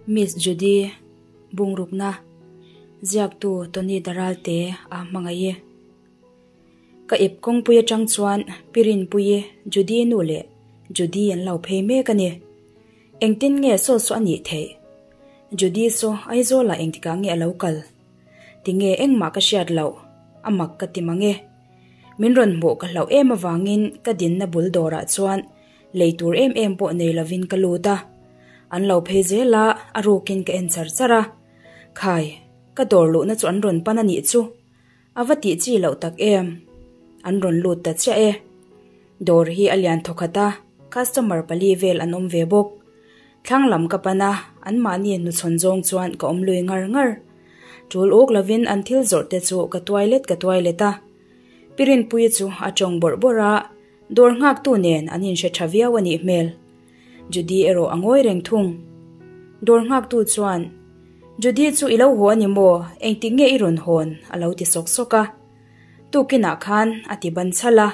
Miss Judy bungrukna ziaktu Tony Daralte a hmangaih e. Ka ip kawngpui atang chuan Pi Rinpuii, Judy nu leh Judy an lo phei mek a ni. Engtin nge saw saw a nih theih? Judy saw Aizawlah engtikah nge a lo kal? Tinge engmah ka hriat loh? A mak ka ti mang e. Min rawn hmuh ka hlauh em avangin ka dinna bul dawrah chuan lei tur em em pawh nei lovin ka lut a. An lo phei zel a, a rukin ka en char char a. Khai, ka dawr luhna chu an rawn pan a nih chu. A va tih chi loh tak em? An rawn lut ta chiah e. Dawr hi a lian thawkhat a, customer pali vel an awm ve bawk. Thlang lam ka pan a, anmahni hnuchhawn zawng chuan ka awm lui ngar ngar. Tul uk lovin an thil zawrh te chu ka tuai let ka tuai let a. Pi Rinpuii chu a tawng bawrh bawrh a, dawr nghaktu nen an inhre tha viau a nih hmel. Judy erawh a ngawi reng thung. Dawr nghaktu chuan, Judy chu i lo haw a ni maw? Engtik nge i rawn hawn? a lo ti sawk sawk a. Tukinah khan a ti ban chhalh a.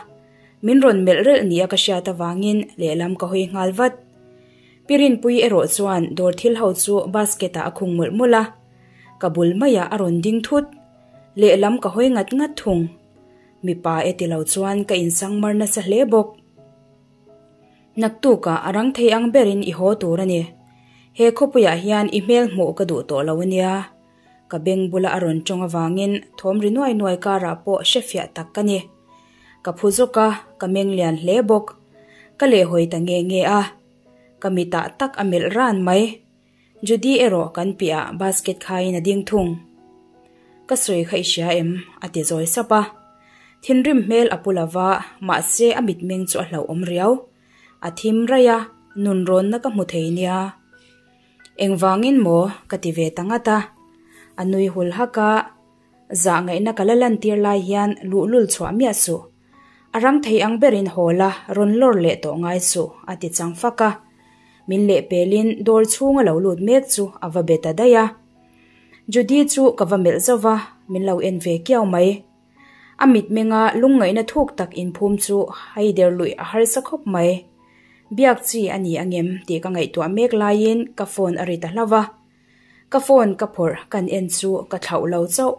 Min rawn melh relh nia ka hriat avangin lehlam ka hawi nghal vat. Pi Rinpuii erawh chuan dawr thil ho chu basket ah a khung mawlh mawlh a. Ka bul maiah a rawn ding thut. Lehlam ka hawi ngat ngat thung. Mipa e ti lo chuan ka insangmar nasa hle bawk. Naktukah a rang thei ang berin i haw tur a ni. He khawpuiah hian i hmel hmuh ka duh tawh lo a nia. Ka beng bula a rawn tawng avangin thawm ri nuai nuai karah pawh hrefiah tak ka ni. Ka phu zawk a, ka meng lian hle bawk. Ka lehhawi ta nge nge a. Ka mitah tak a melh ran mai. Judy erawh kan piahah basket khaiin a ding thung. Ka sawi kha i hria em? a ti zawi sap a. Thinrim hmel a pu lova, mahse a mitmeng chu a hlauhawm riau. A thim raih a, nunrawnna ka hmu thei nia. Engvangin maw? ka ti ve ta ngat a. A nui hul hak a, Zah ngaihna ka la lantir lai hian luhlul chhuah miah suh. A rang thei ang berin haw la, rawn lawr leh tawh ngai suh, a ti chang fak a. Min lehpelin dawr chhunga lo lut mek chu a va be ta daih a. Judy chu ka va melh zauh va, min lo en ve kiau mai. A mitmenga lungngaihna thuk tak inphum chu haider luih a harsa khawp mai. Biak chi a ni angem tih ka ngaihtuah mek laiin ka phone a ri ta hlauh va. Ka phone ka phawrh kan en chu ka thlauh lo chauh.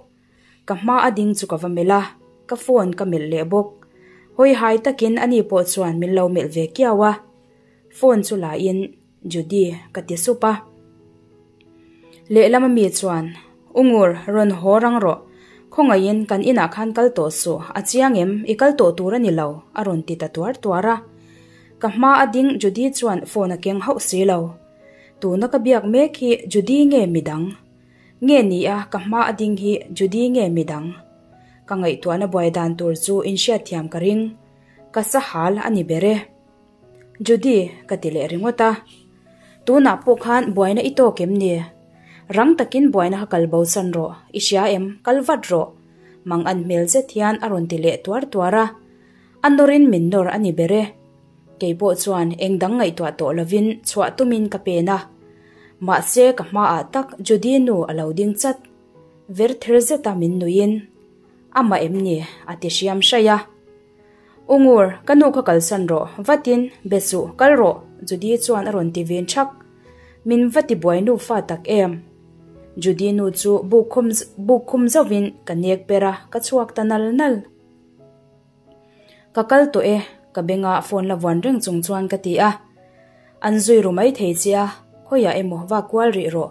Ka hma a ding chu ka va melh a, ka phone ka melh leh bawk. Hawi hai takin ani pawh chuan min lo melh ve kiau a. Phone chu la in Judy ka ti sup a. Lehlam ami chuan, U Ngur, rawn haw rang rawh. Khawngaihin kan inah khan kal tawh suh, a chiang em, i kal tawh tur a ni lo, a rawn ti ta tuar tuar a. Ka hma a ding Judy chuan phone a keng hauh si lo. Tuna ka biak mek hi Judy nge midang? Nge ni a ka hma a ding hi Judy nge midang? Ka ngaihtuahna buai dan tur chu inhriatthiam ka ring. Ka sahal a ni ber e. Judy, ka ti leh ringawt a. Tunah pawh khan buaina i tawk em ni? Rang takin buaina kha kal bo san rawh, i hria em, kal vat rawh. Mang an hmel zet hian a rawn ti leh tuar tuar a. A nawrin min nawr a ni ber e. Kei pawh chuan eng dang ngaihtuah tawh lovin chhuah tumin ka pen a. Mahse ka hmaah tak Judy nu a lo ding chat. Ver ther zeta min nuiin, Amah em ni? a ti hriam hraih a. U Ngur, ka nu kha kalsan rawh, vatin, be suh, kal rawh, Judy chuan a rawn ti vin thak. Min va ti buai nufa tak em? Judy nu chu buk khum buk khum zauhin ka nek per a, ka chhuak ta nal nal. Ka kal tawh e, ka benga phone la vuan reng chung chuan ka ti a. An zui ru mai thei che a, khawiah emaw va kual rih rawh.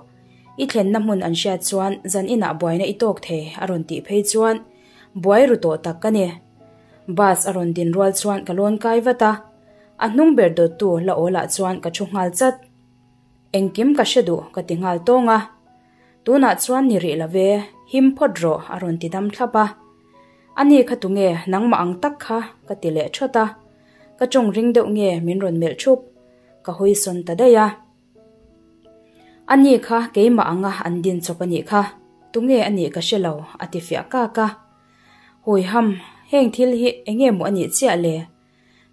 I thlenna hmun an hriat chuan zan inah buaina i tawk thei a rawn tih phei chuan buai ru tawh tak ka ni. Bus a rawn din rual chuan ka lawn kai vat a, a hnung ber dawttu la awl ah chuan ka thu nghal chat. Engkim ka hre duh ka ti nghal tawng a. Tunah chuan ni rih lo ve, him phawt rawh a rawn ti dam thlap a. Ani kha tunge nangmah ang tak kha ka ti leh thawt a. Ka tawng ring deuh nge min rawn melh thup. Ka hawi sawn ta daih a. Ani kha keimah anga an din chawp a nih kha, tunge a nih ka hre lo, a ti fiah kak a. Huiham, heng thil hi enge maw a nih chiah le?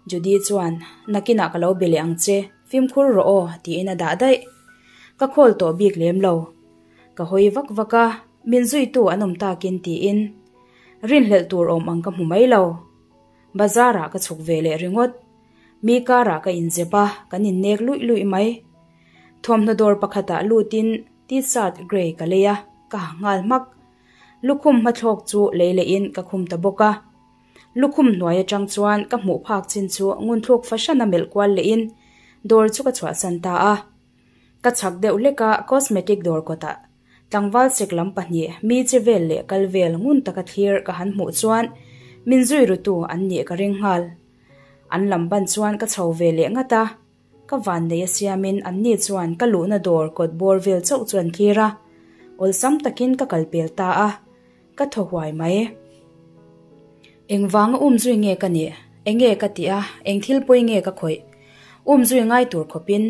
Judy chuan, Nakinah ka lo be leh ang che, fimkhur rawh aw, tiin a dah daih. Ka call tawh bik lem lo. Ka hawi vak vak a, min zuitu an awm takin tiin. Rinhlelh tur awm ang ka hmu mai lo. Bazar ah ka chhuk ve leh ringawt. Mi karah ka inzep a, kan innek luih luih mai. Thawmhnaw dawr pakhatah lutin T-shirt grey ka lei a, ka ha nghal hmak. Lukhum hmathlawk chu lei lehin ka khum ta bawk a. Lukhum hnuai atang chuan ka hmuh phak chin chu ngunthluk fahran a melh kual lehin dawr chu ka chhuahsan ta a. Ka chhak deuh hlek a, cosmetic dawr kawtah tlangval sek lam pahnih mi che vel leh kal vel ngun taka thlir ka han hmuh chuan min zui rutu an nih ka ring nghal. An lam ban chuan ka chho ve leh ngat a, ka vannei a siamin anni chuan ka luhna dawr kawt bawr vel chauh chu an thlir a, awlsam takin ka kal pel ta a, ka thaw huai mai. Engvanga um zui nge ka nih? Enge ka tih a, eng thil pawi nge ka khawih? Um zui ngai tur khawpin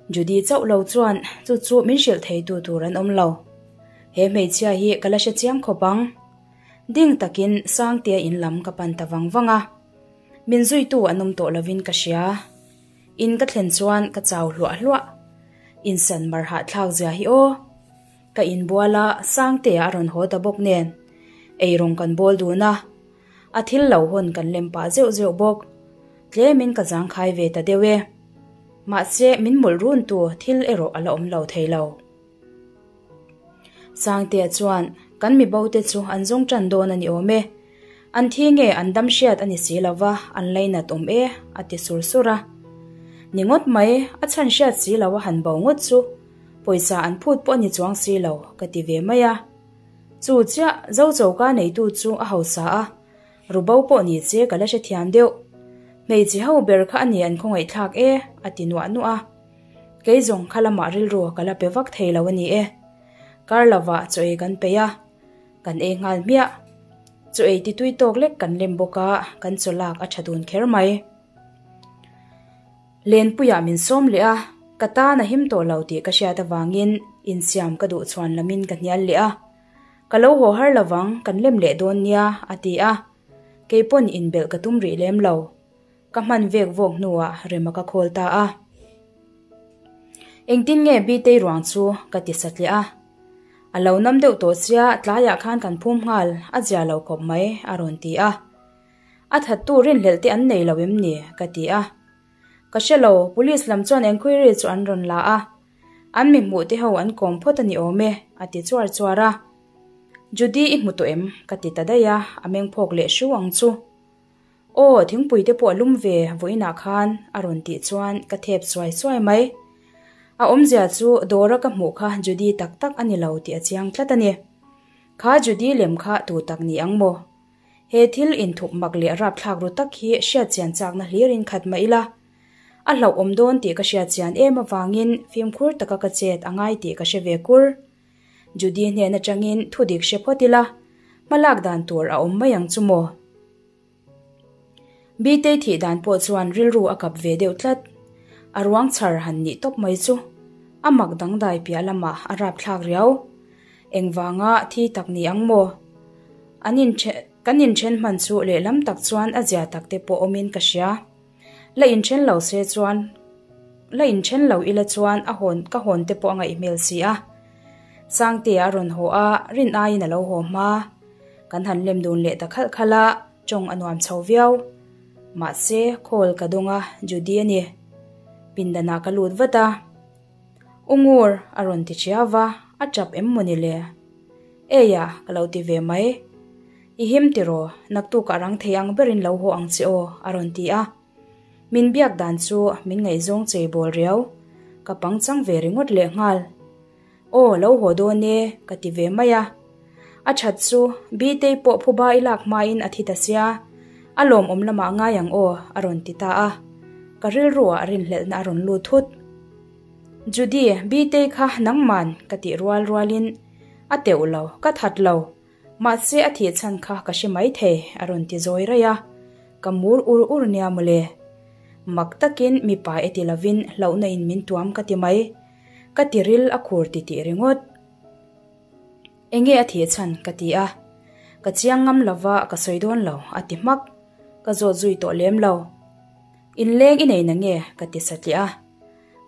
Judy chauh lo chuan chu chu min hrilh thei tu tur an awm lo. He hmeichhia hi ka la hre chiang khawp ang. Ding takin Sangtea in lam ka pan ta vang vang a. Min zuitu an awm tawh lovin ka hria. In ka thlen chuan ka chau hluah hluah. Insan mar hahthlak zia hi aw. Ka inbual a, Sangtea a rawn haw ta bawk nen. Eirawng kan bawl dun a. A thil lo hawn kan lem pah zeuh zeuh bawk. Tlemin ka zangkhai ve ta deuh e. Mahse, min mawlh runtu thil erawh a la awm lo thei lo. Sangtea chuan, Kan mi bo te chu an zawng tan dawn a ni awm e. An thi nge an dam hriat a ni si lo va, an lainat awm e, a ti sur sur a. Ni ngawt mai, a chhan hriat si lo a han bo ngawt chu. Pawisa an phut pawh a ni chuang si lo, ka ti ve mai a. Chu chiah, zo choka neitu chu a hausa a, rubo pawh ni che ka la hrethiam deuh. Hmeichhe ho ber kha a ni an khawngaihthlak e, a ti nuah nuah a. Kei zawng kha lamah rilru ka la pe vak thei lo a ni e. Kar lovah chaw ei kan peih a, kan ei nghal hmiah. Chaw ei ti tui tawk lek kan lem bawk a, kan chaw lak a tha dun kher mai. Lenpuiah min sawm leh a, ka tan a him tawh lo tih ka hriat avangin insiam ka duh chhuan lamin ka hnial leh a. Ka lo haw har lovang, kan lem leh dawn nia, a ti a. Kei pawn inbelh ka tum rih lem lo. Ka hman vek vawk hnuah Rema ka call ta a. Engtin nge Bitei ruang chu ka ti satliah a. A lo nam deuh tawh sia tlaiah khan kan phum nghal, a zia lo khawp mai, a rawn ti a. A thattu rinhlelh te an nei lo em ni? ka ti a. Ka hre lo, police lam chuan enquiry chu an rawn la a. An mi hmuh te ho an kawm phawt a ni awm e, a ti chuar chuar a. Judy i hmu tawh em? ka ti ta daih a, a meng phawk leh hru ang chu. Aw, thingpui te pawh a lum ve vawiinah khan a rawn tih chuan ka thep suai suai mai. A awmzia chu Dora ka hmuh kha Judy tak tak a ni lo tih a chiang tlat a ni. Kha Judy lem kha tu tak ni ang maw? He thil inthup mak leh rapthlak ru tak hi hriat chian chakna hlirin khat mah ila. A hlauhawm dawn tih ka hriat chian em avangin fimkhur taka ka chet a ngai tih ka hre ve kur. Judy hnen atangin thudik hre phawt ila, hmalak dan tur a awm mai ang chu maw? Bitei thih dan pawh chuan rilru a kap ve deuh tlat. A ruang chhar han nih tawp mai chu a mak dangdai piah lamah a rapthlak riau. Engvanga thi tak ni ang maw? An inthen kan inthen hman chu lehlam tak chuan a zia tak te pawh awmin ka hria. La inthen lo se chuan la inthen lo ila chuan a hawn ka hawn te pawh a ngaih hmel si a. Sangtea a rawn haw a, rin aiin a lo haw hma. Kan han lem dun leh ta khalh khalh a, tawng a nuam chho viau. Mahse, call ka dawng a, Judy a ni. Pindanah ka lut vat a. U Ngur, a rawn ti ṭhia va, a ṭap em maw ni le? Eia, ka lo ti ve mai. I him tiraw, naktukah rang thei ang berin lo haw ang che aw, a rawn ti a. Min biak dan chu min ngaihzawng chei bawl riau. Ka pangchang ve ringawt lehnghal. Aw, lo haw dawn e, ka ti ve mai a. A that chu, Bitei pawh phuba i lak hmain a thi ta sia, a lawmawm lamah ngai ang aw, a rawn ti ta a. Ka rilruah rinhlelhna a rawn lut thut. Judy, Bitei kha nangman, ka tih rual rualin, A teuh lo, ka that lo. Mahse a thih chhan kha ka hre mai thei, a rawn ti zawi raih a. Ka mur ur ur nia mawle. Mak takin mipa e ti lovin hlauhna in min tuam ka ti mai. Ka tiril a khur ti tih ringawt. Enge a thih chhan ka ti a. Ka chiang ngam lova ka sawi dawn lo a ti hmak. Ka zawt zui tawh lem lo. Inleng i nei na nge ka ti satliah a.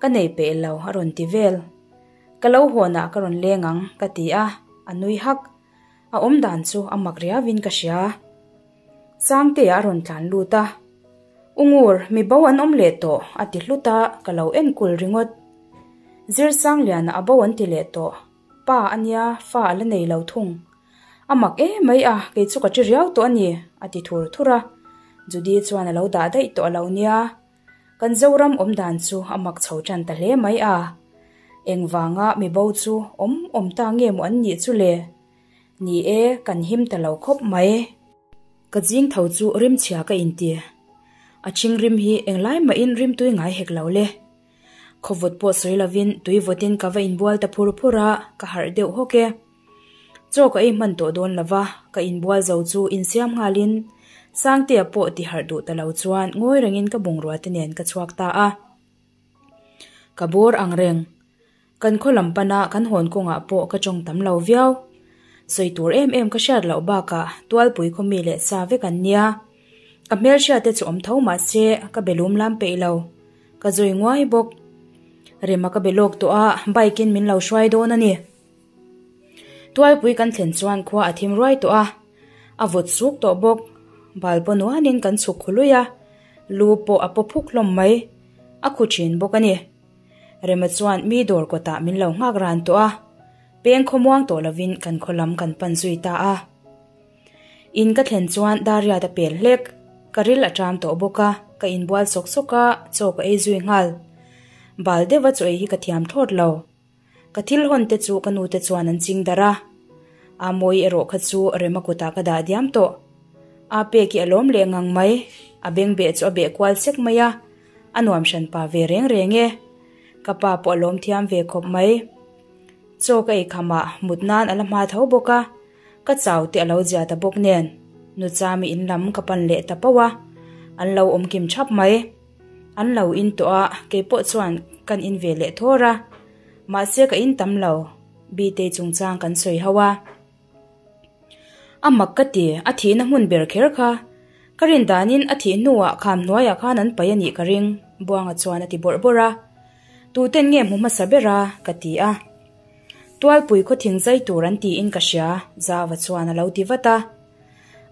Ka nei peih lo a rawn ti vel. Ka lo hawnah ka rawn leng ang ka ti a, a nui hak. A awm dan chu a mak riauin ka hria. Sangtea a rawn tlan lut a. U Ngur, mi bo an awm leh tawh, a ti hlut a, ka lo en kul ringawt. Zirsangliana a bo an ti leh tawh. Pa a nia, fa a la nei lo thung. A mak em mai a, kei chu ka ṭi riau tawh a ni, a ti thur thur a. Judy chuan a lo dah daih tawh a lo nia. Kan Zoram awm dan chu a mak chho ṭan ta hle mai a. Engvanga mi bo chu awm awm ta nge maw an nih chu le? Ni e, kan him ta lo khawp mai. Ka zing tho chu rimchhia ka inti. A ṭhing rim hi englai mahin rimtui ngai hek lo le. Khawvawt pawh sawi lovin tui vawtin ka va inbual ta phur phur a, ka harh deuh hawk e. Chaw ka ei hman tawh dawn lova, ka inbual zo chu insiam nghalin Sangtea pawh ti harh duh ta lo chuan ngawi rengin ka bungrua te nen ka chhuak ta a. Ka bawr ang reng. Kan khaw lam pana kan hawn kawngah pawh ka tawng tam lo viau. Sawi tur em em ka hriat loh bakah Tualpui khaw mi leh sa vek an nia. Ka hmelhriat te chu awm tho mah se ka be lum lam peih lo. Ka zui nguai bawk. Rema ka be lawk tawh a, bike in min lo hruai dawn a ni. Tualpui kan thlen chuan khua a thim ruai tawh a, a vawt suk tawh bawk. Bal paw nuanin kan chhuk khu lui a, lu pawh a paw phuk hlawm mai. A khu thin bawk a ni. Rema chuan mi dawr kawtah min lo nghak ran tawh a, peng khawmuang tawh lovin kan khaw lam kan pan zui ta a. In ka thlen chuan Dariat a pel hlek, ka ril a ṭam tawh bawk a, ka inbual sawk sawk a, chaw ka ei zui nghal. Bal deuha chaw ei hi ka thiam thlawt lo. Ka thil hawn te chu ka nu te chuan an ching darh a. Amawi erawh kha chu Rema kutah ka dah diam tawh. A pek hi a lawm leh ngang mai, a beng beh chu a beh kual sek mai a, a nuam hran pa ve reng reng e. Ka pa pawh a lawm thiam ve khawp mai. Chaw ka ei khamah mut nan a la hma tho bawk a, ka chau te a lo zia ta bawk nen Nuchami in lam ka pan leh ta pauh a, an lo awm kim thap mai. An lo in tawh a, kei pawh chuan kan in ve leh thawr a, mahse ka in tam lo, Bitei chungchang kan sawi ho a. A mak ka ti, a thihna hmun ber kher kha. Ka rin danin a thih hnuah kham hnuaiah khan an paih a nih ka ring, Buanga chuan a ti bawrh bawrh a. Tuten nge hmu hmasa ber a? ka ti a. Tualpui khaw thing zai tur an tiin ka hria, Zava chuan a lo ti vat a.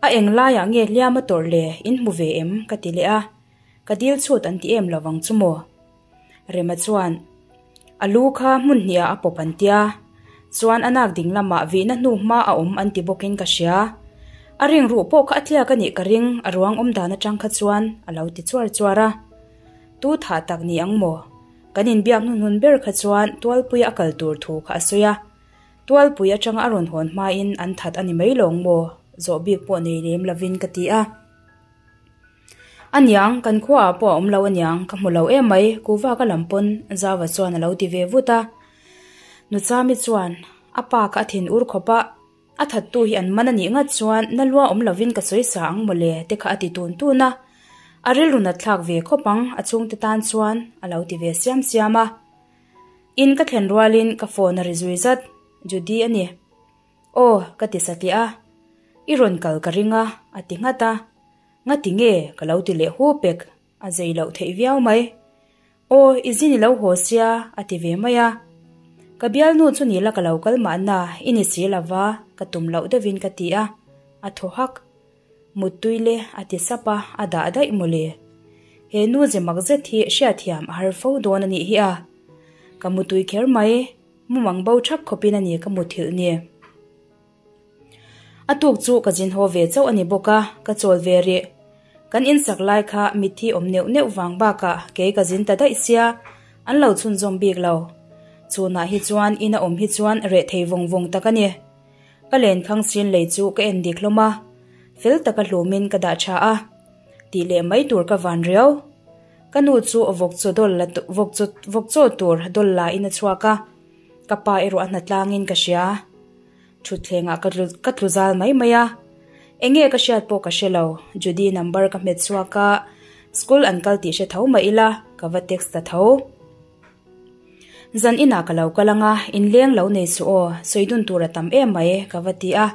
A eng laiah nge hliam a tawrh le, in hmu ve em? ka ti leh a. Ka dil chhut an ti em lovang chu maw? Rema chuan, A lu kha hmun hniah a pawp an tia, chuan a nak ding lamah vihna hnu hma a awm an ti bawkin ka hria. A ring ruh pawh kha a tliak a nih ka ring, a ruang awm dan atang kha chuan a lo ti chuar chuar a. Tu thah tak ni ang maw? Kan inbiak hnuhnun ber kha chuan Tualpuia a kal tur thu kha a sawi a. Tualpui atanga a rawn hawn hmain an that a ni mai lawng maw? Zawh bik pawh nei lem lovin ka ti a. Aniang, kan khuaah pawh a awm lo aniang, ka hmu lo em mai, kuhva ka lam pawn Zava chuan a lo ti ve vut a. Nuchami chuan a pa kha a thin ur khawp a, a thattu hi an man a nih ngat chuan na lua awm lovin ka sawi sa ang mawle te kha a ti tun tun a. A rilru nat thlak ve khawp ang, a chhungte tan chuan a lo ti ve siam siam a. In ka thlen rualin ka phone a ri zui zat, Judy a ni. Aw, ka ti satliah a. I rawn kal ka ring a, a ti nghat a. Ngati nge? ka lo ti leh hu pek, a zei loh theih viau mai. Aw, i zin i lo haw sia, a ti ve mai a. Ka bialnu chu ni la ka lo kal mahna, i ni si lova, ka tum loh deuhin ka ti a, a thaw hak. Muttui le, a ti sap a, a dah daih mawle. He nu ze mak zet hi hriatthiam a har fo dawn a nih hi a. Ka mutui kher mai. Mumang bo thak khawpin a ni ka muthilh ni. A tuk chu ka zin haw ve chauh a ni bawk a, ka chawl ve rih. Kan insak lai kha mitthi awm neuh neuh vang bakah kei ka zin ta daih sia, an lo chhunzawm bik lo. Chhunah hi chuan ina awm hi chuan reh thei vawng vawng tak a ni. Ka lenkhang sin lei chu ka en dik hlawm a, fel taka hlumin ka dah tha a. Tih leh mai tur ka van riau. Ka nu chu vawkchaw dawl la vawkchaw vawkchaw tur dawl la in a chhuak a, ka pa erawh a hna tlangin ka hria. Thutthlengah ka tlu ka tlu zal mai mai a, enge ka hriat pawh ka hre lo, Judy number ka hmet chhuak a, school an kal tih hre tho mah ila ka va text ta tho. Zan inah ka lo kal anga, inleng lo nei suh aw, sawi dun tur a tam em mai, ka va ti a.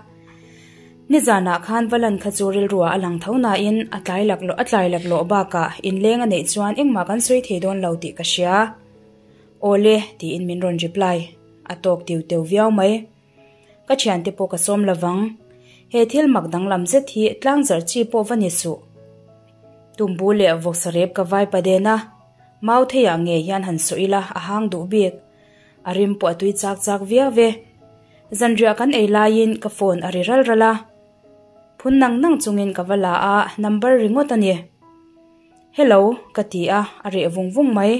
Nizanah khan va lan kha chu rilruah a lang tho nain a tlai laklawh a tlai laklawh bakah inleng a neih chuan engmah kan sawi thei dawn lo tih ka hria. Aw le, tiin min rawn reply. A tawk tiu teu viau mai. Ka thiante pawh ka sawm lovang. He thil mak danglam zet hi tlang zarh chi pawh va ni suh. Tumbu leh vawksa rep ka vai pa den a, mau theiah ngei hian han sawi ila a hang duh bik. A rim pawh a tui chak chak viau ve. Zanriah kan ei laiin ka phone a ri ral ral a. Phun nang nang chungin ka va la a, number ringawt a ni. Hello, ka ti a, a reh vung vung mai.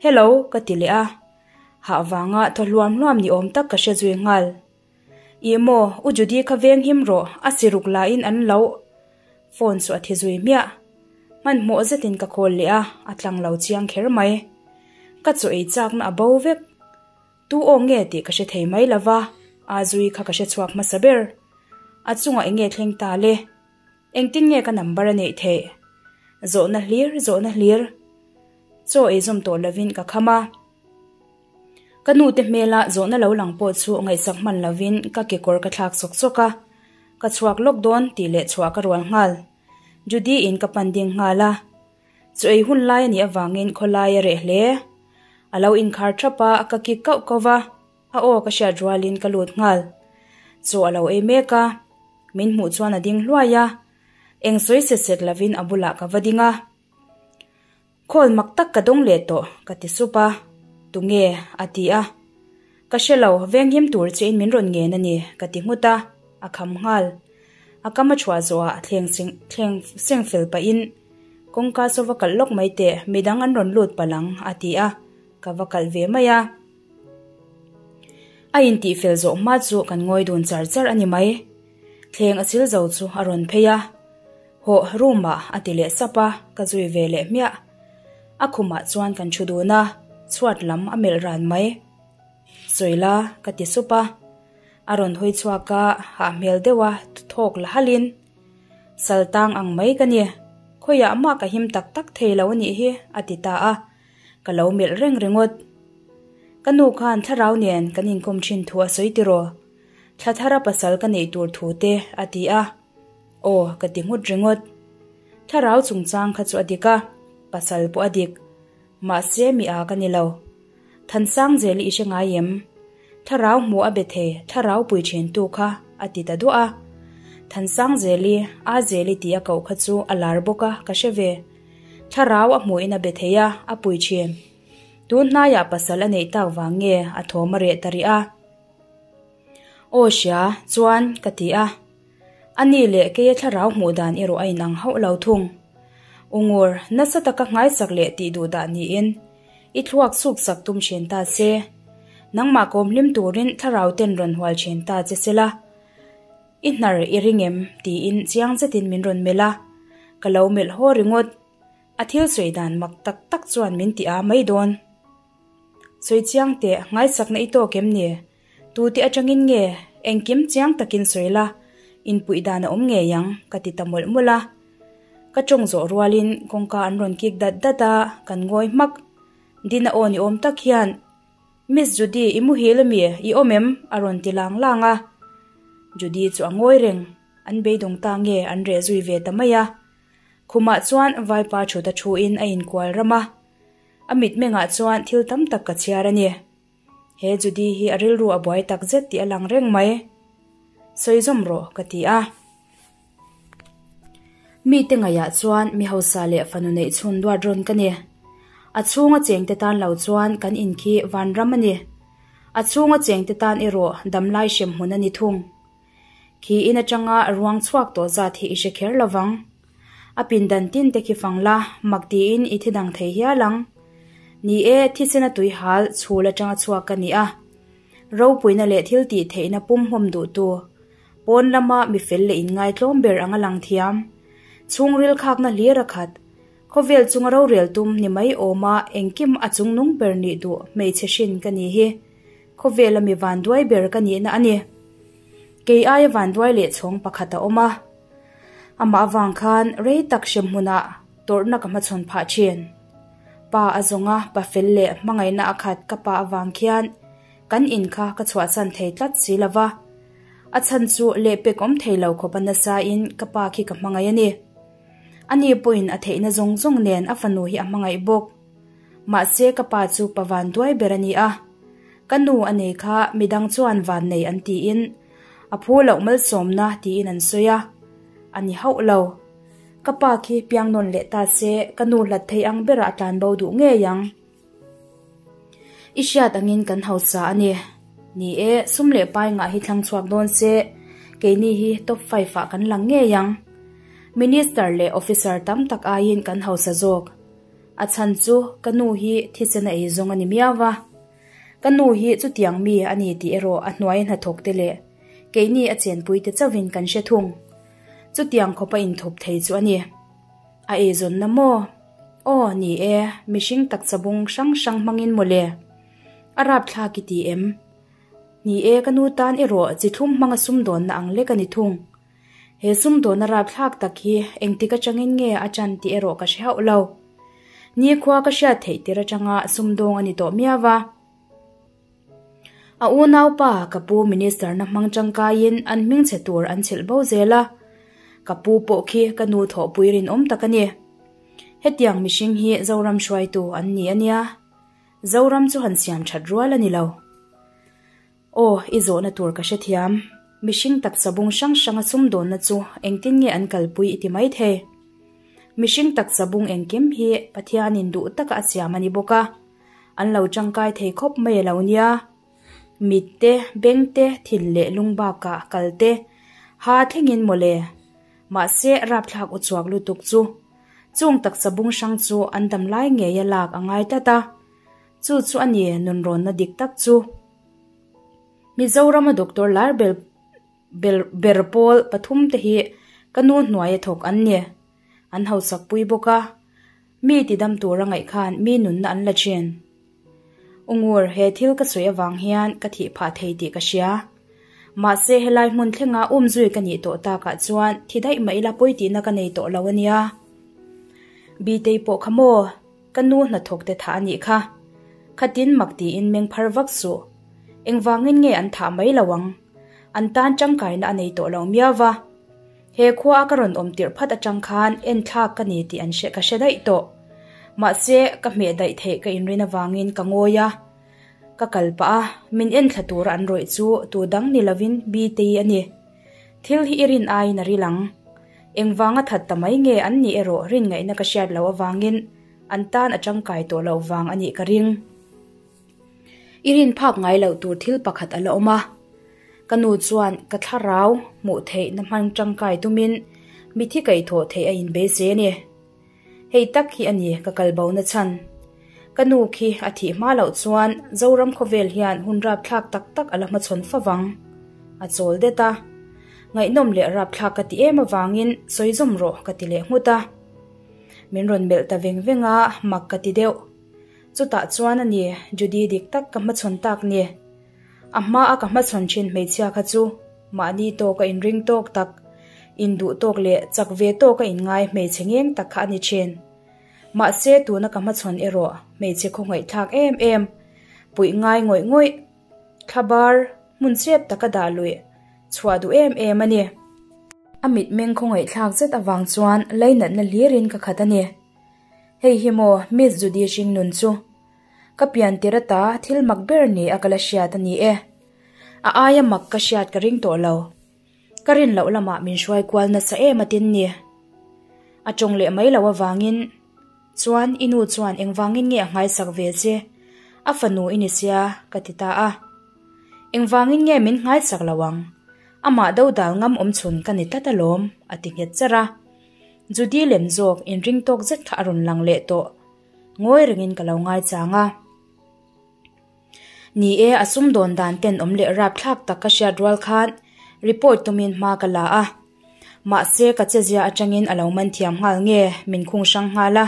Hello, ka ti leh a. Hah vanga thaw hluam hluam ni awm tak ka hre zui nghal. Ih maw, U Judy kha veng him rawh, a siruk lahin an lo phone chu a thi zui hmiah. Hmanhmawh zetin ka call leh a, a tlang lo chiang kher mai. Ka chaw ei chakna a bo vek. Tu aw nge tih ka hre thei mai lova, a zui kha ka hre chhuak hmasa ber. A chungah eng nge thleng ta le? Engtin nge ka number a neih theih? Zawhna hlir, zawhna hlir. Chaw ei zawm tawh lovin ka kham a. Ka nu te hmela zawhna lo lang pawh chu ngaihsak hman lovin ka kekawr ka thlak sawk sawk a. Ka chhuak lawk dawn tih leh chhuah ka rual nghal. Judy in ka pan ding nghal a. Chaw ei hun lai a nih avangin khawlai a reh hle. A lo inkhar thap a, ka kik kauh kauh va, a aw ka hriat rualin ka lut nghal. Chaw a lo ei mek a, min hmuh chuan a ding hluai a, eng sawi set set lovin a bulah ka va ding a. Khawl mak tak ka dawng leh tawh, ka ti sup a. Tunge? a ti a. Ka hre lo, venghim tur chein min rawn ngen a ni, ka ti nghut a, a kham nghal. A kam a chhuah zawhah thleng thleng seng fel pahin, Kawngka saw va kalh lawk mai teh, midang an rawn lut palh ang, a ti a, ka va kalh ve mai a. A intih fel zawh hma chu kan ngawi dun char char a ni mai. Thleng a sil zo chu a rawn phei a. Hawh, room ah a ti leh sap a, ka zui ve leh hmiah. A khumah chuan kan thu dun a, chhuat lam a melh ran mai. Sawi la, ka ti sup a. A rawn hawi chhuak a, hah hmel deuh a thawk la halhin, Sal tang ang mai ka ni, khawiah mah ka him tak tak thei lo a nih hi, a ti ta a. Ka lo melh reng ringawt. Ka nu khan thlarau nen kan inkawm thin thu a sawi tiraw? Thla thara pasal ka neih tur thu te, a ti a. Aw, ka ti nghut ringawt. Thlarau chungchang kha chu a dik a, pasal pawh a dik. Mahse mi a ka ni lo. Thansangzeli i hre ngai em? Thlarau hmuh a be thei, thlarau pui thintu kha, a ti ta duah a. Thansangzeli, Azeli tih a koh kha chu a lar bawk a, ka hre ve. Thlarau a hmuhin a be thei a, a pui thin. Tun hnaiah pasal a neih tak vang nge a thawm a reh ta rih a. Aw hria, chuan, ka ti a. A ni leh keia thlarau hmuh dan erawh a inang hauh lo thung. Ungur, nasa taka nghaisak leh tih duh dah niin i thluak chhuk sak tum thin ta se. Nangmah kawm hlim turin thlarau ten rawn hual thin ta che sela. I hnar i ring em? tiin chiang zetin min rawn melh a. Ka lo melh haw ringawt. A thil sawi dan mak tak tak chuan min ti a mai dawn. Sawi chiang teh, ngaisakna i tawk em ni? Tute atangin nge engkim chiang takin sawi la, inpuih dan a awm ngei ang, ka ti ta mawlh mawlh a. Ka tawng zawh rualin kawngka an rawn kik dat dat a, kan ngawi hmak. Dina aw ni awm tak hian, Miss Judy, i muhil ami? I awm em? a rawn ti lang lang a. Judy chu a ngawi reng, an beidawng ta nge an reh zui ve ta mai a. Khumah chuan vaipa thut a thuin a inkual ram a. A mitmengah chuan thil tam tak ka chhiar a ni. He Judy hi a rilru a buai tak zet tih a lang reng mai. Sawi zawm rawh ka ti a. Mite ngaihah chuan mi hausa leh fanu neih chhun duat rawn ka ni. A chhunga chengte tan lo chuan kan in khi vanram a ni. A chhunga chengte tan erawh damlai hrem hmun a ni thung. Khi in atanga ruang chhuak tawh zat hi i hre kher lovang. A pindan tin te khi fang la, mak tiin i thi dang thei hial ang. Ni e, thisena tui hal chhul atanga chhuak ka ni a. Ropuina leh thil tih theihna pum hmawm duhtu, pawn lama mi fel leh inngaitlawm ber anga lang thiam. Chhungril khakna hlir a khat. Khawvel chunga rorel tum ni mai awma engkim a chungnung ber nih duh hmeichhe hrin ka ni hi. Khawvela mi vanduai ber ka nihna a ni. Kei aia vanduai leh chhawng pakhat a awm a. Amah avang khan rei tak hrem hmunah tawrhna ka hmachhawn phah thin. Pa a zawng a, pa fel leh hmangaihna a khat ka pa avang khian kan in kha ka chhuahsan thei tlat si lo va. A chhan chu lehpek awm thei lo khawp a nasa in ka pa khi ka hmangaih a ni. Ani pawhin a theihna zawng zawng nen a fanu hi a hmangaih bawk. Mahse ka pa chu pa vanduai ber a ni a, ka nu a nei kha midang chuan vannei an tiin a phu loh malsawmna tiin an sawi a, a ni hauh lo. Ka pa khi piang nawn leh ta se ka nu hlat thei ang berah a tlanbo duh ngei ang. I hriat angin kan hausa a ni. Ni e, sum leh pai ngah hi thlang chhuak dawn se, keini hi top five ah kan lang ngei ang. Minister leh officer tam tak aiin kan hausa zawk. A chhan chu ka nu hi thisen a ei zawng a ni miau va. Ka nu hi chutiang mi a ni tih erawh a hnuai hnathawk te leh keini a chenpui te chauhin kan hre thung. Chutiang khawp a inthup thei chu a ni. A eizawnna maw? Aw, ni e, mihring taksa bung hrang hrang hmangin mawle. A rapthlak i ti em? Ni e, ka nu tan erawh chi thlum hmanga sumdawnna ang lek a ni thung. He sumdawnna rapthlak tak hi engtik atangin nge a ṭan tih erawh ka hre hauh lo. Nikhua ka hriat theih tir atanga sumdawng a ni tawh miau a. A unaupa ka pu minister na hmang tangkaiin an hming chhe tur an chhilh bo zel a. Ka pu pawh khi ka nu thawhpui rinawm tak a ni. Hetiang mihring hi Zoram hruaitu an ni a nia. Zoram chu han siam that rual a ni lo. Aw, i zawhna tur ka hrethiam. Mihring taksa bung hrang hranga sumdawnna chu engtin nge an kalpui i ti maithei. Mihring taksa bung engkim hi Pathianin duh taka a siam a ni bawk a. An lo tangkai thei khawp mai a lo nia. Mit te, beng te, thin leh lung bakah kal te, ha thlengin mawle. Mahse, rapthlak uchuak lutuk chu. Chung taksa bung hrang chu an dam lai ngei a lak a ngai tlat a. Chu chu a ni nunrawnna dik tak chu. Mizorama Doctor lar ber ber pawl pathum te hi ka nu hnuaia thawk an ni. An hausak pui bawk a. Mi tidam tura ngaih khan mi nunna an la thin. U Ngur, he thil ka sawi avang hian ka thih phah thei tih ka hria. Mahse helai hmun thlenga umzui ka nih tawh takah chuan thi daih mah ila pawi tihna ka nei tawh lo a nia. Bitei pawh kha maw? Ka nu hnathawk te thah a nih kha. Khatin mak tiin meng phar vak suh. Engvangin nge an thah mai lo ang? An tan tangkaina a nei tawh lo miau va. He khua a ka rawn awm tirh phat atang khan en thlak ka ni tih an hre ka hre daih tawh. Mahse, ka hmeh daih theih ka inrin avangin ka ngawi a. Ka kal pah a, min en thla tura an rawih chu tu dang ni lovin Biteii a ni. Thil hi i rin aiin a ril ang. Engvanga that ta mai nge an nih erawh rin ngaihna ka hriat loh avangin an tan a tangkai tawh loh vang a nih ka ring. I rin phak ngai loh tur thil pakhat a la awm a. Ka nu chuan ka thlarau hmuh theihna hman tangkai tumin mithi kaihthawh theih a inbeise a ni. Hei tak hi a ni ka kal bo na chhan. Ka nu khi a thih hma loh chuan Zoram khawvel hian hun rapthlak tak tak a la hmachhawn favang. A chawl det a. Ngaihnawm leh rapthlak ka ti em avangin sawi zawm rawh ka ti leh nghut a. Min rawn melh ta veng veng a, mak ka ti deuh. Chutah chuan a ni Judy dik tak ka hmachhawn tak ni. A hma a ka hmachhawn thin hmeichhia kha chu mahni tawk a inring tawk tak, induh tawk leh chak ve tawk a inngai hmeichhe ngeng tak kha a ni thin. Mahse tuna ka hmachhawn erawh hmeichhe khawngaihthlak em em, puih ngai ngawih ngawih, thlabar hmun chep taka dah luih chhuah duh em em a ni. A mitmeng khawngaihthlak zet avang chuan lainatna hlirin ka khat a ni. Hei hi maw Miss Judy hringnun chu? Ka pian tir ata thil mak ber ni a ka la hriat a ni e. A aia mak ka hriat ka ring tawh lo. Ka rin loh lamah min hruai kual nasa em a tin ni. A tawng leh mai loh avangin chuan i nu chuan engvangin nge a nghaisak ve che? A fanu i ni sia ka ti ta a. Engvangin nge min nghaisak lo ang? Amah dodal ngam awmchhun ka ni tlat alawm a ti nghet charh a. Judy lem zawk inring tawk zet kha a rawn lang leh tawh. Ngawi rengin ka lo ngaichang a. Ni e, a sumdawn dan ten awm leh rapthlak tak ka hriat rual khan report tumin hma ka la a. Mahse, ka chezia atangin a lo man thiam nghal nge min khung hrang nghal a.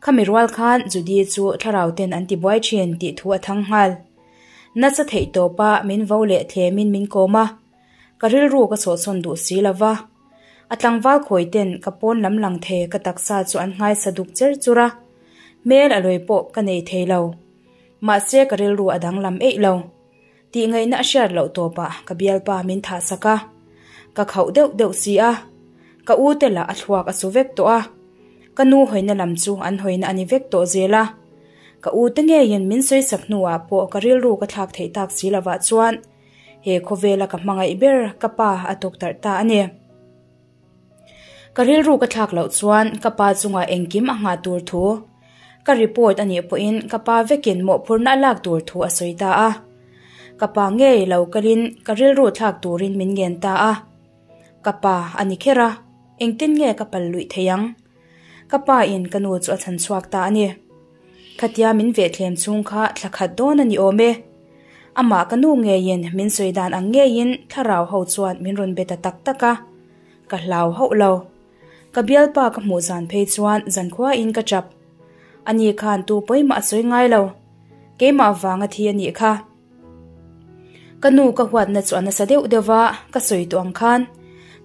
Khami rual khan Judy chu thlarau ten an ti buai thin tih thu a thang nghal. Nasa theih tawpa min vo leh thlemin min kawm a. Ka rilru ka sawhsawn duh si lo va. A tlangval khawi ten ka pawn lam lang thei ka taksa chu an nghaisa duk cher chur a, hmel a lawi pawh ka nei thei lo. Mahse ka rilru a danglam eih lo. Tih ngaihna a hriat loh tawpah ka bialpa min thah sak a, ka khauh deuh deuh si a, ka u te lah a thluak a su vek tawh a, ka nu hawina lam chu an hawina a ni vek tawh zel a. Ka u te ngeiin min sawisak hnuah pawh ka rilru ka thlak theih tak si lovah chuan He khawvela ka hmangaih ber ka pa a tuktarh ta a ni. Ka rilru ka thlak loh chuan ka pa chungah engkim a nghah tur thu. Ka report a nih pawhin ka pa vekin mawhphurhna a lak tur thu a sawi ta a. Ka pa ngei lo kalin ka rilru thlak turin min ngen ta a. Ka pa a ni kher a, engtin nge ka pal luih thei ang? Ka pa in ka nu chu a chhan chhuak ta a ni. Khatia min vehthlem chhung kha thla khat dawn a ni awm e. Amah ka nu ngeiin min sawi dan ang ngeiin thlarau ho chuan min rawn be ta tak tak a, ka hlau hauh lo. Ka bialpa ka hmuh zan phei chuan zankhuain ka chap. Ani khan tu pawimah a sawi ngai lo. Keimah vanga thi a nih kha. Ka nu ka huatna chu a nasa deuh deuh va, ka sawi tawh ang khan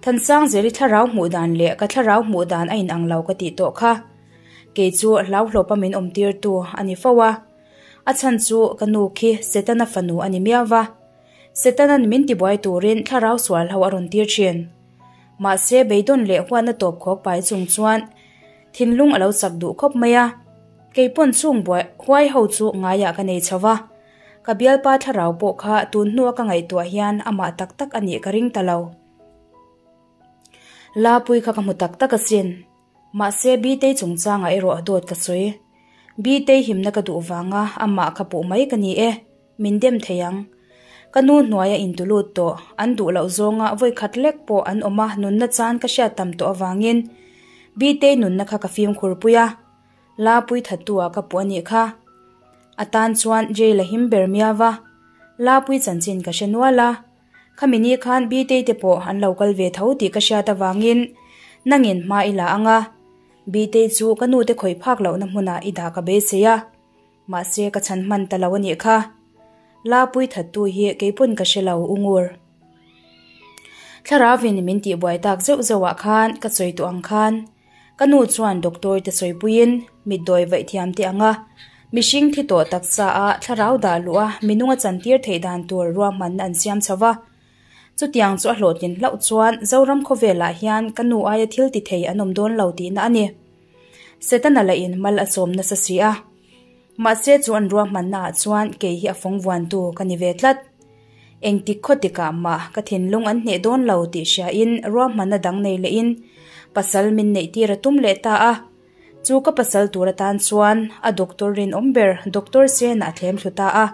Thansangzeli thlarau hmuh dan leh ka thlarau hmuh dan a inang lo ka tih tawh kha. Kei chu hlauhlawpa min awmtirtu a ni fo a. A chhan chu ka nu khi Setana fanu a ni miau va. Setana'n min tibuai turin thlarau sual ho a rawn tir thin. Mahse beidawn leh huatna tawp khawk pai chung chuan thinlung a lo chak duh khawp mai a. Kei pawn chung buai huai ho chu ngaiah ka nei chho va. Ka bialpa thlarau pawh kha tun hnua ka ngaihtuah hian amah tak tak a nih ka ring ta lo. Lapui kha ka hmu tak tak asin. Mahse Bitei chungchangah erawh dawt ka sawi. Bitei himna ka duh vanga amah kha puh mai ka ni e, min dem thei ang. Ka nu hnuaia intu lut tawh, an duh loh zawnga vawi khat lek pawh an awm a nunna chan ka hriat tam tawh avangin Bitei nunna kha ka fimkhur pui a, Lapui thattu ah ka puh a nih kha. A tan chuan jail a him ber miau a, Lapui chanchin ka hre nual a. Khami ni khan Bitei te pawh an lo kal ve tho tih ka hriat avangin nangin hma i la ang a, Bitei chu ka nu te khawih phak lohna hmunah i dah ka beisei a, mahse ka chhan hman ta lo a nih kha. Lapui thattu hi keipawn ka hre lo u ngur. Thlarauin min tihbuai tak zeuh zeuhah khan ka sawi tawh ang khan Ka nu chuan doctor te sawipuiin mitdawi vaih thiam te anga mihring thi tawh taksa a thlarau dah luh a minung a chantir theih dan tur ruahmanna an siam chho va. Chutiang chu a hlawhtlin hlauh chuan Zoram khawvelah hian ka nu aia thil ti thei an awm dawn lo tihna a ni. Setana lahin mal a sawm nasa si a. Mahse chu an ruahmanna ah chuan kei hi a fawng vuantu ka ni ve tlat. Engtik khaw tikah mah ka thinlung an hneh dawn lo tih hriain ruahmanna dang nei lehin pasal min neih tir a tum leh ta a. Chu ka pasal tur atan chuan a doctor rinawm ber Doctor Sena a thlem thlu ta a.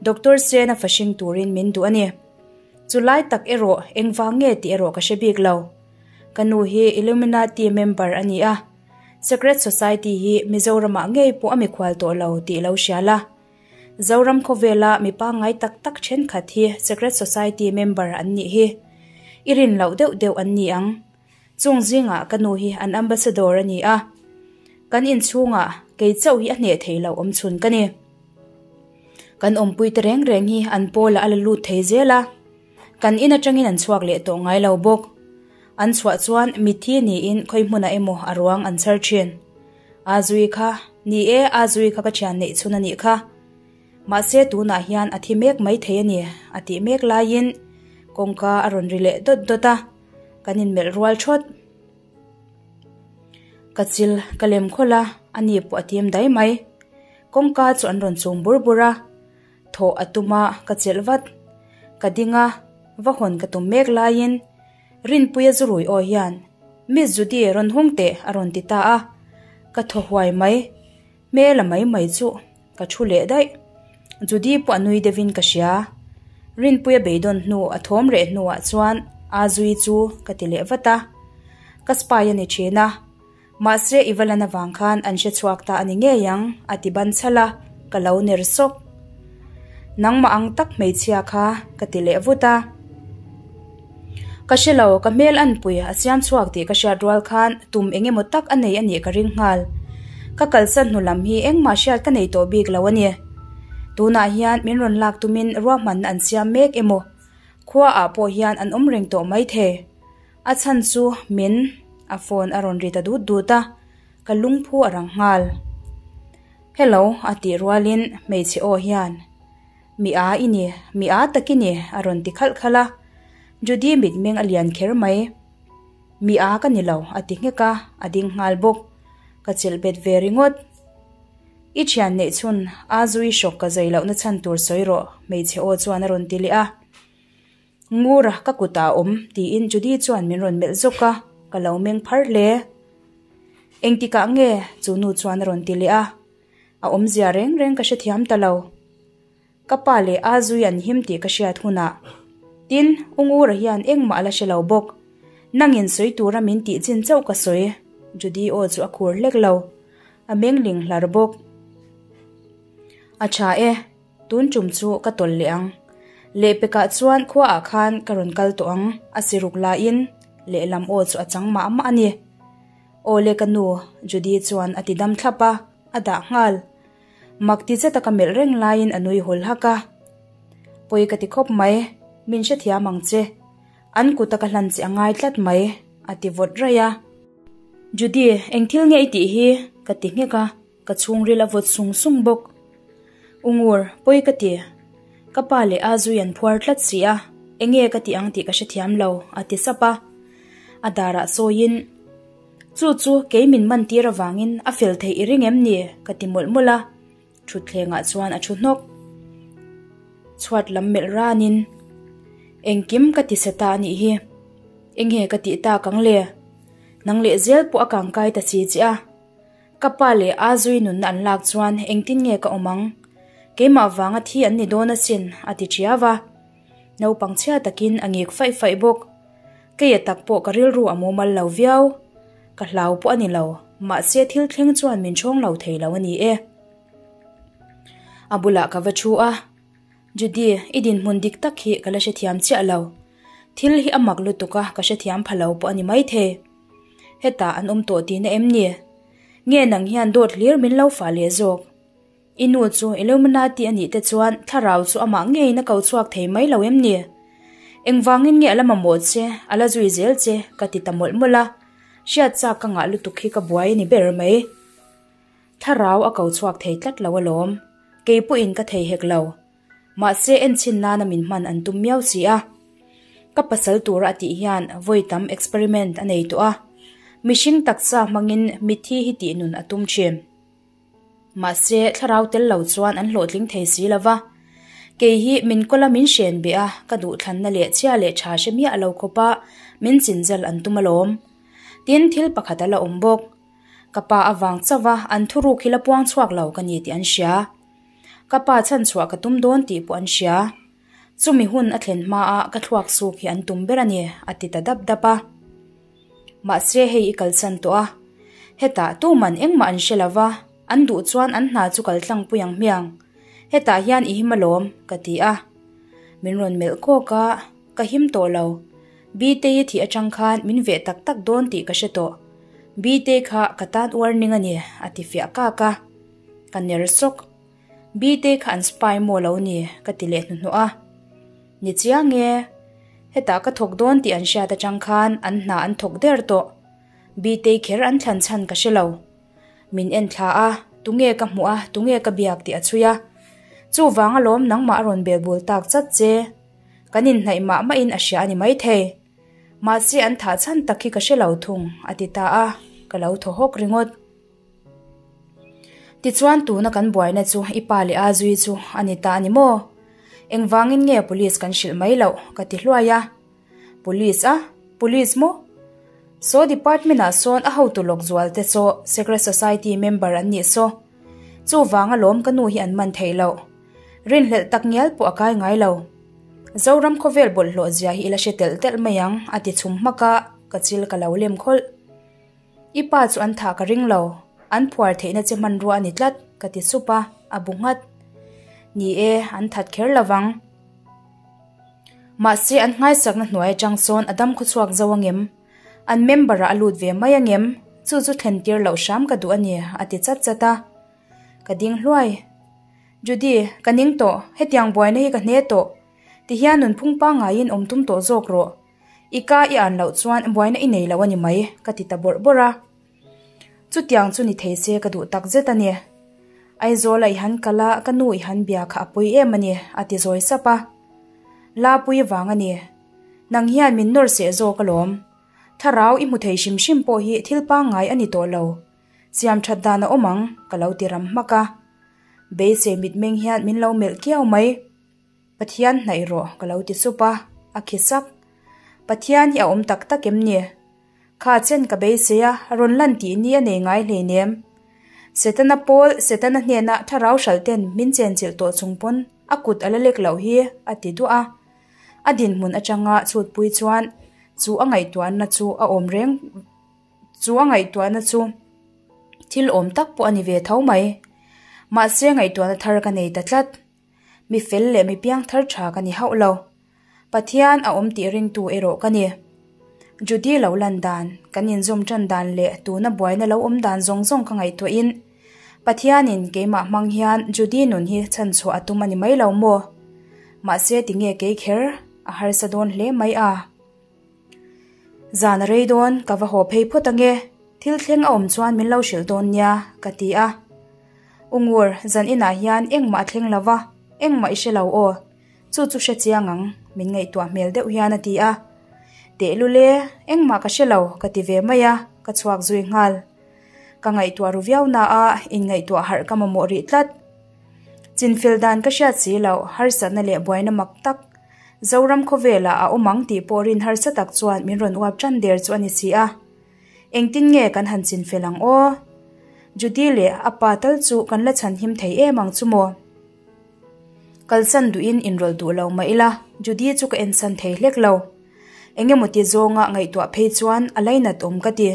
Doctor Sena fahring turin min duh a ni. Chu lai tak erawh engvang nge tih erawh ka hre bik lo. Ka nu hi Illuminati member a ni a. Secret Society hi Mizoramah ngei pawh a mikhual tawh lo tih lo hria la. Zoram khawvela mi pangngai tak tak thenkhat hi Secret Society member an nih hi. I rin loh deuh deuh an ni ang. Chung zingah ka nu hi an ambassador a ni a. Kan inchhungah kei chauh hi a hneh thei loh awmchhun ka ni. Kan awmpui te reng reng hi an pawlah a la lut thei zel a. Kan in atangin an chhuak leh tawh ngai lo bawk. An chhuah chuan mitthi niin khawi hmunah emaw a ruang an chhar thin. Azui kha, ni e, Azui kha ka thian neih chhun a nih kha. Mahse tunah hian a thi mek mai thei a ni, a tih mek laiin kawngka a rawn ri leh dawt dawt a, kan inmelh rual thawt. Ka chil ka lem khawlh a, a ni pawh a tim dai mai. Kawngka chu an rawn chum bur bur a, thawh a tum a, ka chelh vat. Ka ding a, va hawn ka tum mek laiin Rinpuia zu rui aw hian, Miss Judy rawn hung teh a rawn ti ta a, ka thaw huai mai. Hmel a mai mai chu ka thu leh daih. Judy pawh a nui deuhin ka hria. Rinpuia beidawn hnu a thawm reh hnuah chuan Azui chu ka ti leh vat a. Ka spy a ni thin a, mahse i va lan avang khan an hre chhuak ta a ni ngei ang a ti ban chhalh a, ka lo ner sawk. Nangmah ang tak hmeichhia kha ka ti leh vut a. Ka hre lo, ka hmel anpui a siam chhuak tih ka hriat rual khan tum eng emaw tak a nei a nih ka ring nghal. Ka kalsan hnu lam hi engmah hriat ka nei tawh bik lo a ni. Tunah hian min rawn lak tumin ruahmanna an siam mek emaw khua ah pawh hian an awm reng tawh maithei. A chhan chu min a phone a rawn ri ta dut dut a, ka lungphu a rang nghal. Hello a tih rualin hmeichhe aw hian Mi a i ni, mi a tak i ni a rawn ti khalh khalh a, Judy mitmeng a lian kher mai. Mi a ka ni lo a ti nghek a, a ding nghal bawk. Ka chelh bet ve ringawt. I thian neih chhun a zui hrawk ka zai lohna chhan tur sawi rawh hmeichhe aw chuan a rawn ti leh a. Ngura ka kutah a awm tiin Judy chuan min rawn melh zawk a, ka lo meng phar hle. Engtikah nge? Chu nu chuan a rawn ti leh a. A awmzia reng reng ka hrethiam ta lo. Ka pa leh a zui an him tih ka hriat hunah. Tin, U Ngura hian engmah a la hre lo bawk. Nangin sawi tura min tih chin chauh ka sawi. Judy aw chu a khur hlek lo. A meng ling hlar bawk. A tha e, tun tum chu ka tawlh leh ang. Lehpekah chuan khuaah khan ka rawn kal tawh ang, a siruk laiin lehlam aw chu a chang mah mah a ni. Aw le ka nu, Judy chuan a ti dam thlap a, a dah nghal. Mak ti zeta ka melh reng laiin a nui hawl hak a. Pawi ka ti khawp mai, min hrethiam ang che. An kuta ka hlan che a ngai tlat mai, a ti vawt raih a. Judy, eng thil nge i tih hi? ka ti nghek a, ka chhungril a vawt sung sung bawk. U Ngur, pawi ka ti. Ka pa leh a zui an phuar tlat si a, eng nge ka tih ang tih ka hrethiam lo, a ti sap a. A darah sawiin, Chu chu kei min man tir avangin a fel theih i ring em ni? ka ti mawlh mawlh a, thutthlengah chuan a thu hnawk. Chhuat lam melh ranin, Engkim ka ti sa ta a nih hi. Enge ka tih tak ang le? Nang leh zel pawh a kangkai ta chi che a. Ka pa leh a zui nunna an lak chuan engtin nge ka awm ang? Keimah vanga thi an ni dawn asin, a ti ṭhiau a. Naupang chhia takin a ngik faih faih bawk. Keia tak pawh ka rilru a mumal lo viau. Ka hlau pawh a ni lo, mahse thil thleng chuan min ṭhawng lo thei lo a ni e. A bulah ka va ṭhu a, Judy, i dinhmun dik tak hi ka la hrethiam chiah lo. Thil hi a mak lutuk a, ka hrethiam pha lo pawh a ni maithei. Hetah an awm tawh tihna em ni? Nge nang hian dawt hlir min lo fah leh zawk? I nu chu Illuminati a nih te chuan thlarau chu amah ngeiin a ko chhuak thei mai lo em ni? Engvangin nge a la mamawh che, a la zui zel che? ka ti ta mawlh mawlh a, hriat chak ka ngah lutuk hi ka buai a ni ber mai. Thlarau a ko chhuak thei tlat lo alawm, kei pawhin ka thei hek lo. Mahse enchhin nana min hman an tum miau si a. Ka pasal tura a tih hian vawi tam experiment a nei tawh a, mihring taksa hmangin mitthi hi tih nun a tum thin. Mahse, thlarau tel lo chuan an hlawhtling thei si lo va. Kei hi min kawla min hren beh a, ka duhthlanna leh chhia leh tha hre miah lo khawpa min chinzal an tum alawm. Tin, thil pakhat a la awm bawk. Ka pa avang chauh va an thuruk hi la puang chhuak lo ka ni tih an hria. Ka pa chhanchhuah ka tum dawn tih pawh an hria. Chumi hun a thlen hmaah ka thluak suk hi an tum ber a ni, a ti ta dap dap a. Mahse hei i kalsan tawh a, hetah tuman engmah an hre lova, an duh chuan an hna chu kal tlangpui ang hmiang. Hetah hian i him alawm, ka ti a. Min rawn melh kawk a, ka him tawh lo. Bitei i thih atang khan min veh tak tak dawn tih ka hre tawh. Bitei kha ka tan warning a ni, a ti fiah kak a. Ka ner sawk. Bitei kha an spy maw lo ni, ka ti leh hnuhnawh a. Ni chiang e. Hetah ka thawk dawn tih an hriat atang khan an hna an thawk der tawh. Bitei kher an thlan chhan ka hre lo. Min en thla a, tunge ka hmuh a, tunge ka biak tih a chhui a. Chuvang alawm nangmah a rawn belbul tak chat che. Kan inhnaih mah mahin a hria a ni maithei. Mahse an thah chhan tak hi ka hre lo thung, a ti ta a, ka lo thaw hawk ringawt. Tichuan tuna kan buaina chu i pa leh a zui chu a ni ta a ni maw? Engvangin nge police kan hrilh mai loh? ka ti hluai a. Police a? Police maw? Saw department ah sawn a hotu lawk zual te saw Secret Society member an nih saw. Chuvang alawm ka nu hi an man theih loh. Rinhlelh tak ngial pawh a kai ngai lo. Zoram khawvel bawlhhlawh zia hi i la hre telh telh mai ang a ti chhum hmak a, ka chil ka lo lem khawlh. I pa chu an thah ka ring lo, an phuar theihna che hmanrua a ni tlat, ka ti sup a, a bu nghat. Ni e, an that kher lo vang. Mahse an nghaisakna hnuai atang sawn a dam khawchhuak zo angem? An member-ah a lut ve mai angem? Chu chu thlen tir loh hram ka duh a ni, a ti chat chat a. Ka ding hluai. Judy, ka ning tawh, hetiang buaina hi ka hne tawh. Tihian nunphung pangaiin awm tum tawh zawk rawh. I ka i an loh chuan buaina i nei lo a ni mai, ka ti ta bawrh bawrh a. Chutiang chu ni thei se ka duh tak zet a ni. Aizawla i han kal a, ka nu i han bia kha a pawi em a ni, a ti zawi sap a. Lapui vang a ni. Nang hian min nawr seh zawk alawm. Thlarau i hmu thei hrim hrim pawh hi thil pangngai a ni tawh lo. Siam that dan a awm ang, ka lo ti ram hmak a. Beisei mitmeng hian min lo melh kiau mai. Pathian hnaih rawh ka lo ti sup a, a khi sak. Pathian hi a awm tak tak em ni? Kha chen ka beisei a, rawn lan tih ni a nei ngai hleinem. Setana pawl, Setana hnena thlarau hralh ten min chenchilh tawh chung pawn a kut a la lek loh hi, a ti duah a. A dinhmun atanga chhutpui chuan chu a ngaihtuahna chu a awm reng chu a ngaihtuahna chu thil awm tak pawh a ni ve tho mai. Mahse ngaihtuahna thar ka nei ta tlat. Mi fel leh mi piang thar tha ka ni hauh lo. Pathian a awm tih ringtu erawh ka ni. Judy lo lan dan, kan inzawm tan dan leh tuna buaina lo awm dan zawng zawng ka ngaihtuahin Pathianin keimah hmang hian Judy nun hi chhanchhuah a tum a ni mai lo maw? Mahse tinge kei kher a harsa dawn hle mai a. Zan a rei dawn, ka va haw phei phawt ange, thil thleng a awm chuan min lo hrilh dawn nia, ka ti a. U Ngur, zan inah hian engmah a thleng lo va, engmah i hre lo aw. Chu chu hre chiang ang, min ngaihtuah hmel deuh hian a ti a. Tehlul e, engmah ka hre lo, ka ti ve mai a, ka chhuak zui nghal. Ka ngaihtuah ru viau na a, inngaihtuah harh ka mamawh rih tlat. Chinfel dan ka hriat si loh, harsatna leh buaina mak tak Zoram khawvelah a awm ang tih pawh rin harsa tak chuan min rawn uap tan der chu a ni si a. Engtin nge kan han chinfel ang aw? Judy leh a pa tal chu kan la chhanhim thei em ang chu maw? Kalsan duhin inrawlh duh lo mah ila, Judy chu ka ensan thei hlek lo. Engemaw ti zawnga ngaihtuah phei chuan a lainat awm ka ti.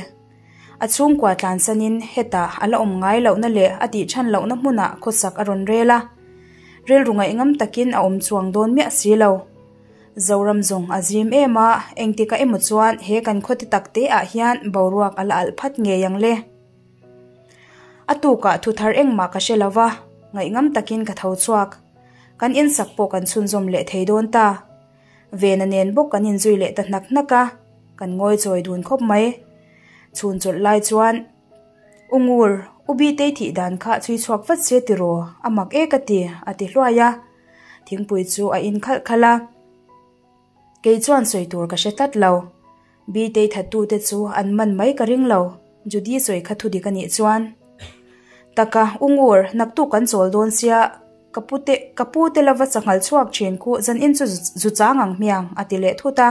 A chhungkua tlansanin hetah a la awm ngai lohna leh a tih chhan lohna hmunah khawsak a rawn rel a. Rilru ngaihngam takin a awm chuang dawn miah si lo. Zoram zawng a zim em a, engtikah emaw chuan he kan khaw ti tak te ah hian boruak a la alh phat ngei ang le. A tukah thu thar engmah ka hre lo va, ngaihngam takin ka tho chhuak. Kan insak pawh kan chhunzawm leh thei dawn ta. Vena nen bawk kan inzui leh ta hnak hnak a, kan ngawi chawi dun khawp mai. Chhun chawlh lai chuan, U Ngur, U Bitei thih dan kha chhui chhuak vat se tiraw, a mak e ka ti, a ti hluai a. Thingpui chu a in khalh khalh a. Kei chuan sawi tur ka hre tlat lo. Bitei thattute chu an man mai ka ring lo, Judy sawi kha thudik a nih chuan. Taka, U Ngur, naktuk kan chawl dawn sia, ka pute, ka pute lova changhal chhuak thin khu zanin chu zu chang ang hmiang, a ti leh thut a.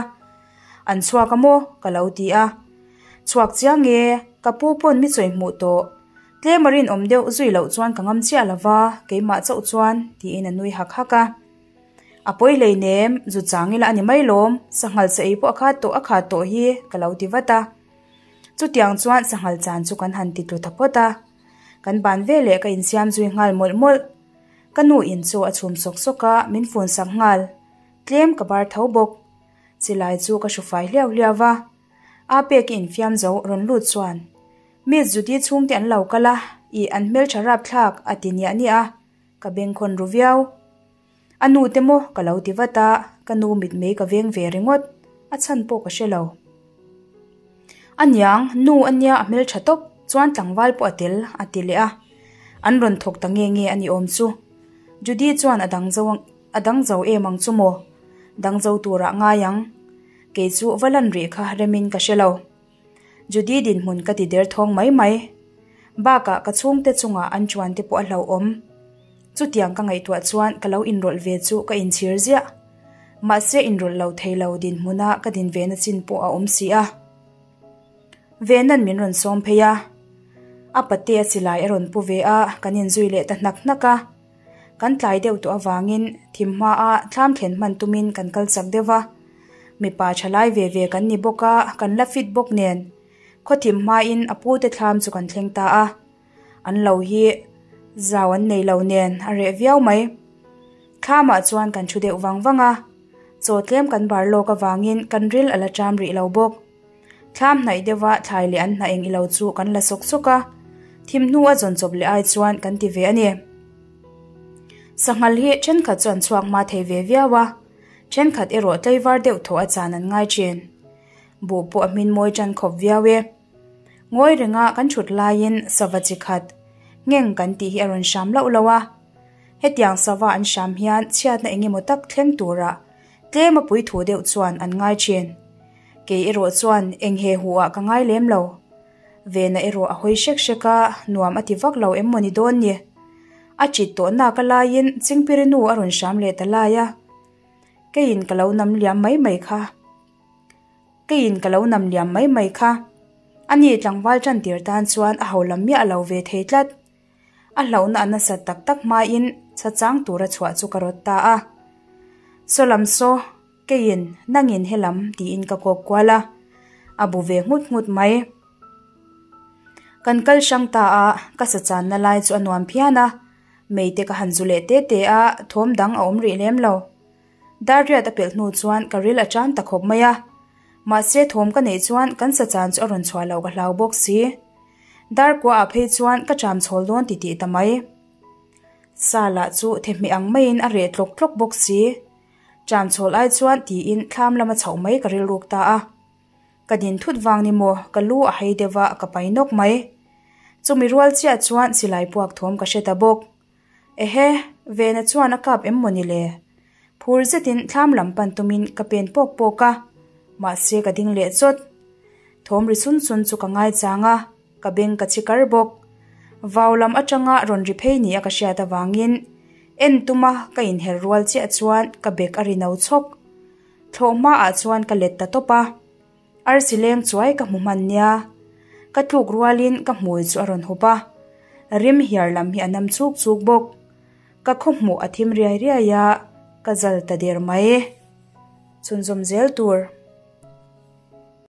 An chhuak a maw? ka lo ti a. Chhuak chiang e, ka pu pawn mi chawi hmuh tawh. Tlem a rinawm deuh zui loh chuan ka ngam chiah lova, keimah chauh chuan, tiin a nui hak hak a. A pawi hlei nem, zu chang ila a ni mai lawm, sanghal sa ei pawh a khat tawh a khat tawh hi, ka lo ti vat a. Chutiang chuan sanghal chan chu kan han ti tlu ta phawt a. Kan ban veleh ka insiam zui nghal mawlh mawlh. Ka nu in chaw a chhum sawk sawk a, min fun sak nghal. Tlem ka bar tho bawk. Chilai chu ka hru fai hliau hliau va. A pek i infiam zo rawn lut chuan, Miss Judy chhungte an lo kal a, ih an hmeltha rapthlak a ti niah niah a, ka bengkhawn ru viau. A nu te maw ka lo ti vat a, ka nu mitmei ka veng ve ringawt, a chhan pawh ka hre lo. A niang, nu a nia a hmeltha tawp, chuan tlangval pawh a tel, a ti leh a. An rawn thawk ta nge nge a ni awm chu. Judy chuan a dang zo a dang zo em ang chu maw? Dang zo turah ngai ang. Kei chu va lan rih kha remin ka hre lo. Judy dinhmun ka ti der thawng mai mai. Bakah ka chhungte chungah an chuan te pawh a hlauhawm. Chutiang ka ngaihtuah chuan ka lo inrawlh ve chu ka inchhir ziah. Mahse inrawlh lo thei lo dinhmuna ka din ve na chin pawh a awm si a. Venan min rawn sawm phei a. A pate a silai a rawn pu ve a, kan inzui leh ta hnak hnak a. Kan tlai deuh tawh avangin thim hmaa thlam thlen hman tumin kan kal chak deuh va. Mipa tha lai ve ve kan ni bawk a, kan la fit bawk nen. Khaw thim hmain a pute thlam chu kan thleng ta a. An lo hi zau an nei lo nen a reh viau mai. Thlamah chuan kan thu deuh vang vang a. Chaw tlem kan bar lawk avangin kan ril a la ṭam rih lo bawk. Thlam hnaih deuha thlai leh an hna eng ilo chu kan la sawk sawk a, thim hnu a zawn chawp leh ai chuan kan ti ve a ni. Sanghal hi thenkhat chu an chhuak hma thei ve viau a, thenkhat erawh tlaivar deuh thaw a chan an ngai thin. Buh pawh a hmin mawi tan khawp viau e. Ngawi renga kan thut laiin sava chi khat, ngeng kan tih hi a rawn hram loh loh a. Hetiang sava an hram hian chhiatna eng emaw tak thleng turah tlem a puithu deuh chuan an ngai thin. Kei erawh chuan eng he hu ah ka ngai lem lo. Vena erawh a hawi hrek hrek a, nuam a ti vak lo em mawni dawn ni. A chit tawh nak a laiin Chingpiri nu a rawn hram leh ta lai a. Keiin ka lo nam liam mai mai kha. Keiin ka lo nam liam mai mai kha. Ani tlangval tan tir tan chuan a ho lam miah lo ve thei tlat. A hlauhna a nasat tak tak hmain chachang tura chhuah chu ka rawt ta a. Saw lam saw, keiin nangin helam tiin ka kawk kual a, a bu ve nghut nghut mai. Kan kal hrang ta a, ka sa channa lai chu a nuam phian a, mei te ka han zu leh te te a, thawm dang a awm rih lem lo. Dar riat a pelh hnu chuan ka ril a tan ta khawp mai a, mahse thawm ka neih chuan kan sa chan chu a rawn chhuah loh ka hlau bawk si. Dar kua ah phei chuan ka ṭam chhawl dawn titih ta mai. Sa lah chu thehmeh ang maiin a reh tlawk tlawk bawk si. Ṭam chhawl ai chuan tiin thlam lama chhoh mai ka rilruk ta a. Ka din thut vang ni maw ka lu a hei deuh a ka pai nawk mai. Chumi rual chiah chuan silai puak thawm ka hre ta bawk. Ehe, Vena chuan a kap em mawni le? Phur zetin thlam lam pan tumin ka pen pawk pawk a, mahse ka ding leh chawt. Thawm ri chun chun chu ka ngaichang a, ka beng ka chi kar bawk. Vau lam atanga rawn ri phei ni a ka hriat avangin en tuma ka inher rual chiah chuan ka bek a ri no chhawk. Thlawh hmaah chuan ka let ta tawp a. Arsi leng chuai ka hmu hman nia. Ka tluk rualin ka hmui chu a rawn hup a. Rim hiar lam hi a nam chuk chuk bawk. Ka khawhmuh a thim riai riai a, ka zal ta der mai. Chhunzawm zel tur.